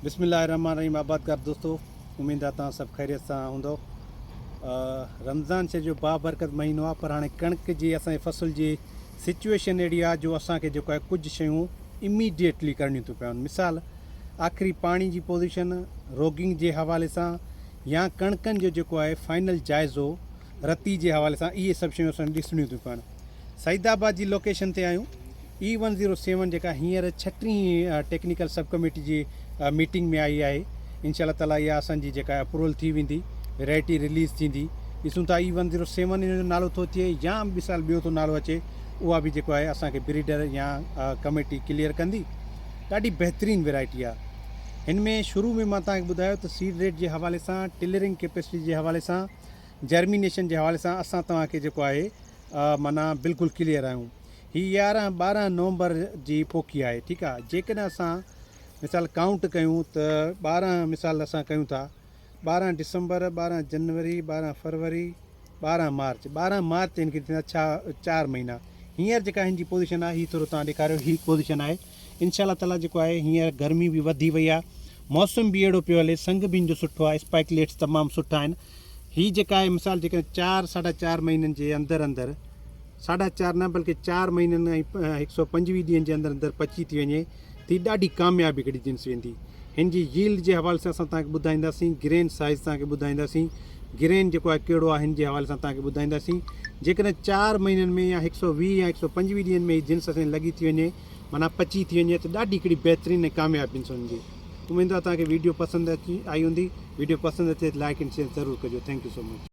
بسم الله الرحمن الرحيم آبادگار دوستو اميد آ توهان سڀ خيريت سان هوندو رمضان شريف جو بابرڪت مهينو آ پر هاڻي ڪڻڪ جي اسان جي فصل جي سچويشن اهڙي آ جو اسان کي جيڪو آهي ڪجهه شيون اميڊيٽلي ڪرڻيون ٿيون پون مثال آخري پاڻي جي پوزيشن روگنگ جي حوالي سان يا ڪڻڪن جو جيڪو آهي فائنل جائزو رتي جي حوالي سان اهي سڀ شيون اسان کي ڏسڻيون ٿيون پون سعيد آباد جي لوڪيشن تي آهيون اي ون زيرو سيون جيڪا هينئر ڇٽيهين ٽيڪنيڪل سب ڪميٽي جي ميٽنگ ۾ آئي آهي انشاء الله تعالي اها اسان جي جيڪا اپروول ٿي ويندي ويرائٽي رليز ٿيندي ڏسون ٿا اي ون زيرو سيون ان جو نالو ٿو اچي يا مثال ٻيو ٿو نالو اچي اها به جيڪو آهي اسان کي بريڊر يا ڪميٽي ڪليئر ڪندي ڏاڍي بهترين ويرائٽي آهي هن ۾ شروع ۾ مان توهان کي ٻڌايو ته سيڊ ريٽ جي حوالي سان ٽلرنگ ڪيپيسٽي جي حوالي سان جرمينيشن جي حوالي سان اسان توهان کي جيڪو آهي معنيٰ بلڪل ڪليئر آهيون هي 11 12 نومبر جي پوکي آهي ٺيڪ آهي جيڪڏهن اسان مثال ڪائونٽ ڪيون ته 12 مثال اسان ڪيون ٿا 12 ڊسمبر 12 جنوري 12 فروري 12 مارچ 12 مارچ هن کي ٿيندا ڇا چار مهينا هينئر جيڪا هن جي پوزيشن آهي هي ٿورو توهان ڏيکاريو هي پوزيشن آهي انشاء الله تعالي جيڪو آهي هينئر گرمي به وڌي وئي آهي موسم به اهڙو پيو هلي سنگ به هن جو سٺو آهي اسپائڪليٽس تمام سٺا آهن هي جيڪا آهي مثال جيڪڏهن چار ساڍا چار مهينن جي اندر اندر ساڍا چار نه بلڪه چار مهينن ۽ هڪ سو پنجويهه ڏينهن جي اندر اندر پچي ٿي وڃي ٿي ڏاڍي ڪامياب هڪڙي جنس ويندي هن جي ييلڊ جي حوالي سان اسان توهان کي ٻڌائينداسين گرين سائز توهان کي ٻڌائينداسين گرين جيڪو آهي ڪهڙو آهي هن جي حوالي سان توهان کي ٻڌائينداسين جيڪڏهن چار مهينن ۾ يا هڪ سو ويهه يا هڪ سو پنجويهه ڏينهن ۾ هي جنس اسان جي لڳي ٿي وڃي معنيٰ پچي ٿي وڃي ته ڏاڍي هڪڙي بهترين ۽ ڪامياب جنس هن جي اميد آهي توهان کي ويڊيو پسند اچي آئي هوندي ويڊيو پسند اچي ته لائڪ ۽ شيئر ضرور ڪجو thank you so much.